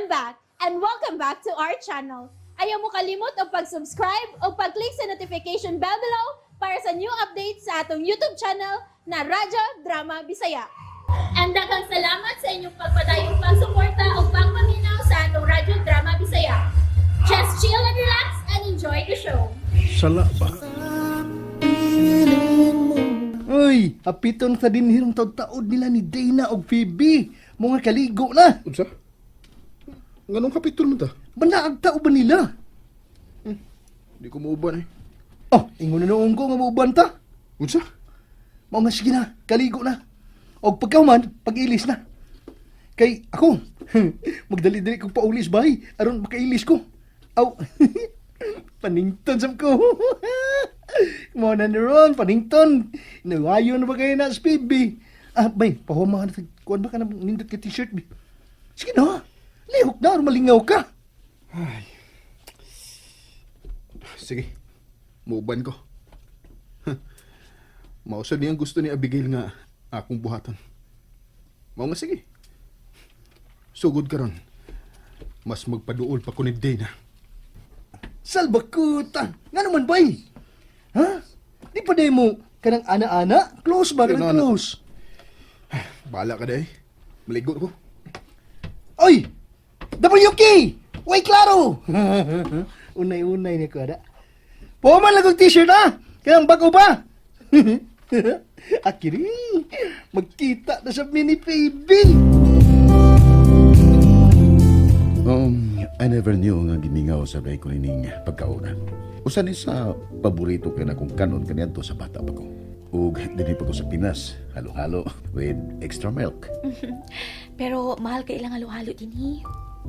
I'm back and welcome back to our channel. Ayaw mo kalimot og pag-subscribe o pag-click sa notification bell below para sa new updates sa atong YouTube channel na Radyo Drama Bisaya. And daghang salamat sa inyong pagpadayong pagsuporta o pagpaminaw sa atong Radyo Drama Bisaya. Just chill and relax and enjoy the show. Sala ba? Uy, apiton sa dinhirong taod-taod nila ni Dana og Phoebe. Mga kaligo na. Unsa? Nganong kapitulo man ta? Banaag tao ba nila? Di ko muuban eh. Oh, ingon na noong ko nga mauban ta. Unsa? Mao nga sige na, kaligo na. Og pagkahuman, pag-ilis na. Kay ako, magdali-dali kong paulis bay, aron makailis ko. Aw, panington sab ko. Mo na ni Ron, panington. Nawayo na ba kayo na sa Phoebe? Ah, bay, pahuma ka na. Kuan ba ka na nindot ka t-shirt, bi? Sige na, lihok na, aron malingaw ka. Sige. Muuban ko. Huh. Mao sad niyang gusto ni Abigail nga akong buhaton. Mao nga sige. Sugod karon. Mas magpaduol pa ko ni Dana. Salbakuta! Nga naman, bay? Ha? Di pa di mo kanang ana-ana? Close ba? Kanang Ano, ano? close. Bahala ka day. Maligo ko. Oy! WK! Way klaro! Unay-unay ni ko, ada. Puman lang kong t-shirt, ha? Kanang bago pa! Akiri, magkita na sa mini baby! I never knew nga gimingaw sa bay ko nining pagkauna. Usa ni sa paborito kay na kung kanon kaniadto sa bata pa ko. Ug dinhi pa ko sa Pinas, halo-halo with extra milk. Pero mahal kay ilang halo-halo dinhi.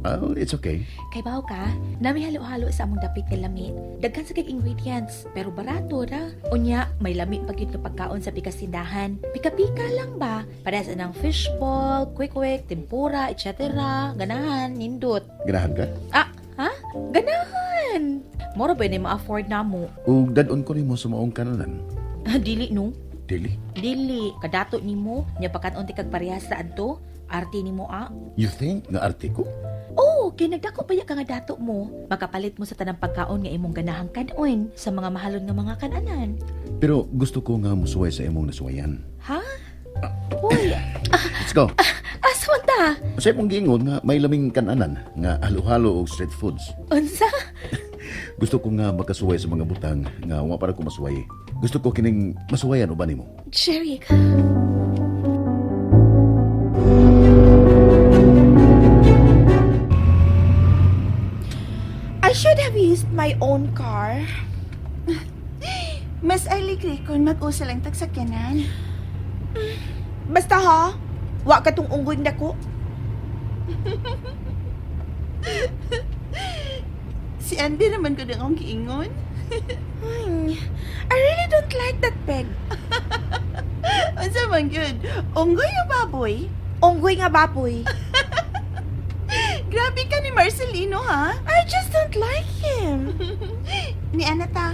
Oh, it's okay. Kay bawo ka, nami halo-halo sa among dapit nga lami. Daghan sa kay ingredients, pero barato ra. Unya, may lami pa gyud nga pagkaon sa pikas tindahan. Pika-pika lang ba? Parehas anang fishball, quick-quick, tempura, etc. Ganahan, nindot. Ganahan ka? Ah, ha? Ganahan! Moro ba ni ma-afford na mo? Ug dadon ko nimo sa maong kanalan. Dili no. Dili. Dili, kadato nimo, nya pagkaon ti kag parehas sa adto. Arte nimo ah. You think nga arte ko? Oo, kay nagdako pa ya ka nga dato mo. Makapalit mo sa tanang pagkaon nga imong ganahang kanon sa mga mahalon nga mga kananan. Pero gusto ko nga musuway sa imong nasuwayan. Ha? Uy, Let's go. asa man ta? Sa imong giingon nga may laming kananan nga halo-halo og street foods. Unsa? Gusto ko nga makasuway sa mga butang nga wa para ko masuway. Gusto ko kining masuwayan uban nimo. Jeric. I should have used my own car. Mas aligre kung mag-usa lang tagsakyanan. Basta ha, wa ka tong unggoy nako. Si Andy naman ko akong giingon. Ay, I really don't like that peg. Unsa man gyud? Unggoy o baboy? Unggoy nga baboy. Grabe ka ni Marcelino ha. I just don't like him. Ni ana ta.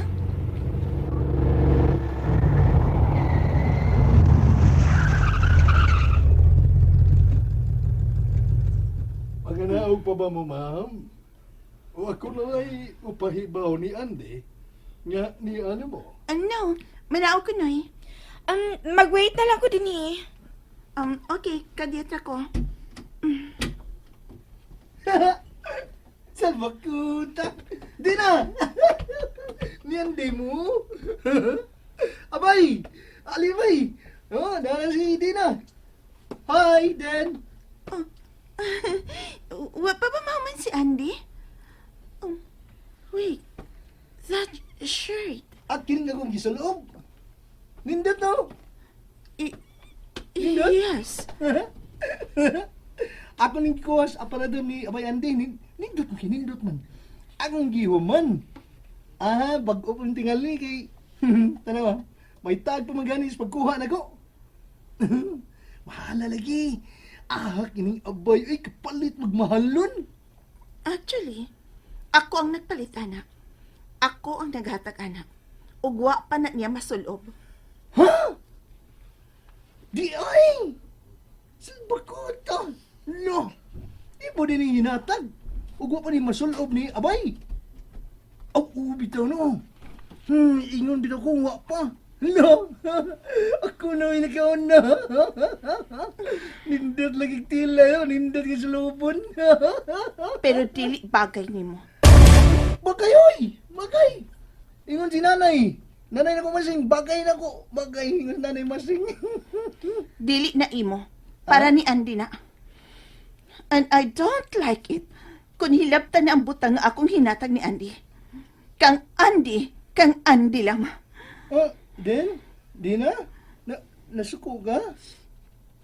Maganaog pa ba mo, ma'am? O ako na la'y upahibaw ni Andy nga ni ano mo? Ano? Manaog ko noy. Mag-wait na lang ko din eh. Okay, kadiyatra ko. Salbakuta! Di na! Ni Andy mo? Abay! Alibay! Oh, dara si Dina. Hi, Den! Wa pa ba mahuman si Andy? Oh, wait. That shirt. At kining akong gisuloob. Nindot no? Nindot? Yes. Ako ning gikuha sa aparador ni Abay Andy. Nindot mo, kinindot man. Akong gihuman. Ah, bag-o pang tingali kay... Tanawa, may tag pa man gani sa pagkuha na ko. Mahala lagi. Ah, kining abay ay kapalit magmahalon. Actually, ako ang nagpalit, anak. Ako ang naghatag, anak. Ugwa pa na niya masulob. Ha? Di ay! Salbakuta! No! Di Imo din ang hinatag. Ug wa pa ni masulob ni Abay. Aw, oh, bitaw no. Ingon bitaw ko wa pa. No. Ako na ay nakaon na. Nindot lagi tila yo, nindot kay sulubon. Pero dili bagay nimo. Bagay oy, bagay. Ingon si nanay. Nanay na ko masing, bagay na ko. Bagay ingon si nanay masing. Dili na imo. Para ni Andy na. And I don't like it kung hilabtan na ang butang nga akong hinatag ni Andy. Kang Andy lang. Oh, Den? Dina? Na, nasuko ka?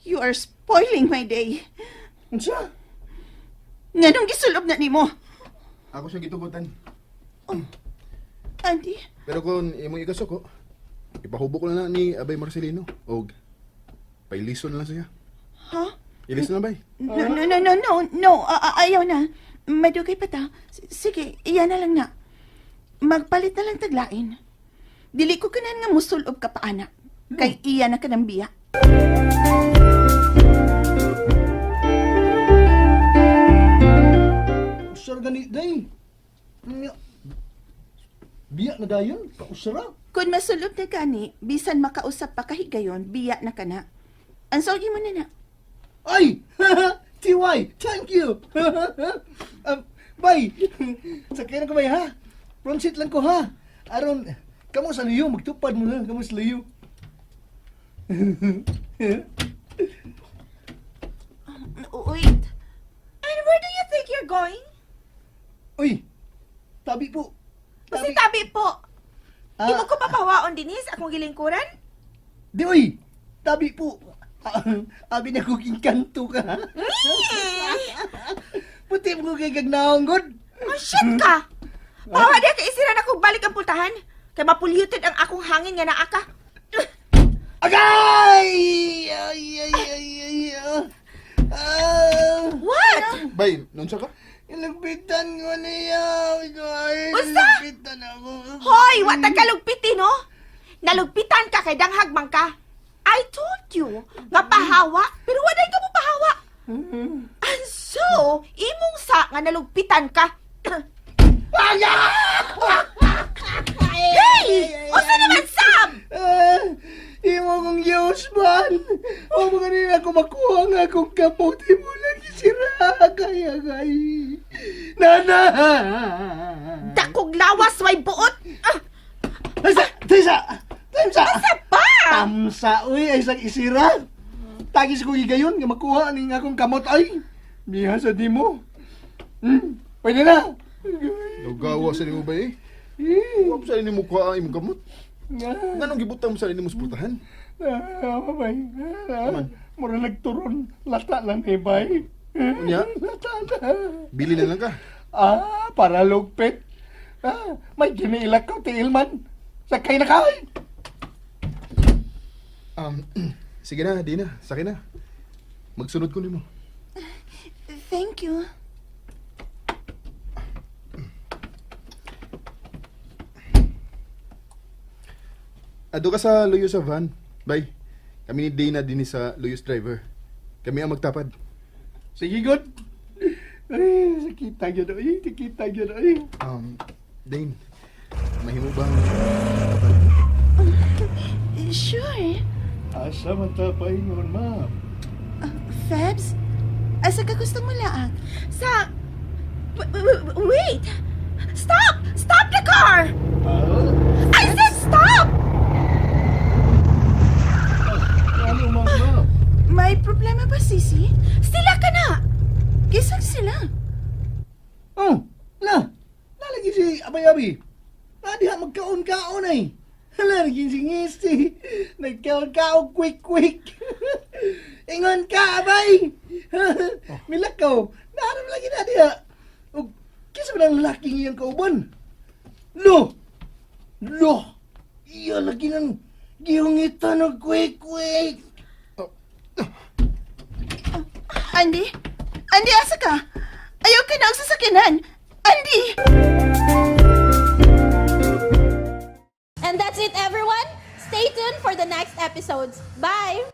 You are spoiling my day. Unsa? Nganong gisulob na nimo? Ako siyang gitugutan. Andy, Pero kung imong ikasuko, ipahubo ko na na ni Abay Marcelino. Og pailison na lang siya. ha? Ilison na bay. No, no, no, no, no, no. Ayaw na. Madugay pa ta. Sige, iyan na lang na. Magpalit na lang taglain. Dili ko kanan nga musulob ka pa, anak. Kay iya na ka ng biya. Usar gani day. Nya. Biya na dayon, pausara. Kung masulob na gani, bisan makausap pa kahigayon, biya na ka na. Ang sorry mo na na. Ay! TY, thank you. Bye. Sakay na ko bay ha. Front seat lang ko ha. Aron kamo sa luyo magtupad mo na kamo sa luyo. Wait. And where do you think you're going? Uy. Tabi po. Kasi tabi po. Ah, Imo ko papawaon dinis akong gilingkuran? Di uy. Tabi po. Ah, abi na kong inkanto ka. ha? Puti mo ko kay gagnaong god. Oh, shit ka! Pawa di kay isira na kong balik ang pultahan. Kay mapolluted ang akong hangin nga naa ka. Agay! Ay, ay, ay, ay, ah. Ah, What? Bay, nunsa ka? Ilagpitan ko niya. Ay, Unsa? Ilagpitan ako. Hoy, wa ta kalugpiti no? Nalugpitan ka kay danghag man ka. I told you nga pahawa, pero wala ka mo pahawa. And so, imong sa nga nalugpitan ka. Hey! Usa naman sab? Ah, imo kong giusban. O mga nila ako makuha nga akong kapote mo lang sira. Kaya kay. Nana! Dakog lawas way buot. Ah, Taysa! Taysa! Taysa! Asa pa? Tamsa, uy, ay isang isira. Tagis ko gigayon nga makuha ning akong kamot ay. Miha sa di mo. Pwede na. Nagawa sa nimo bay. Eh, Wa sa nimo kuha ang imong kamot. nga. Nganong gibutang mo sa nimo suportahan? Ah, bay. Ah, mura nagturon lata lang eh, bay. Unya? Lata na. Bili na lang ka. Ah, para lugpit. Ah, may giniilak ko, tiil man. Sakay na kay. Sige na, di na. Sakay na. Magsunod ko nimo. Thank you. Ado ka sa Luyo sa van. Bay. Kami ni Dana din sa Luyos driver. Kami ang magtapad. Sige, good. Ay, sakita gyud ay, sakita gyud ay. Dane, mahimo bang tapad? Sure. Asa man ta paingon, ma'am? Febs, asa ka gusto mo laag? Sa wait! Stop! Stop the car! Ah, I said stop! ano man, ma'am? May problema ba, Sisi? Sila ka na! Kisag sila. Oh, la. Nalagi si Abay-Abi. Nadiha magkaon-kaon ay. Hala, naging si Ngisi. Nagkaon-kaon quick quick. Ingon ka, Abay. Milakaw. Nahanap lagi na diha. O, kisa ba ng lalaking iyang kauban? Lo! Lo! Iya lagi ng gihungitan ng quick quick. Andy? Andy, asa ka? Ayaw ka na ang sasakyanan. Andy! And that's it, everyone. Stay tuned for the next episodes. Bye!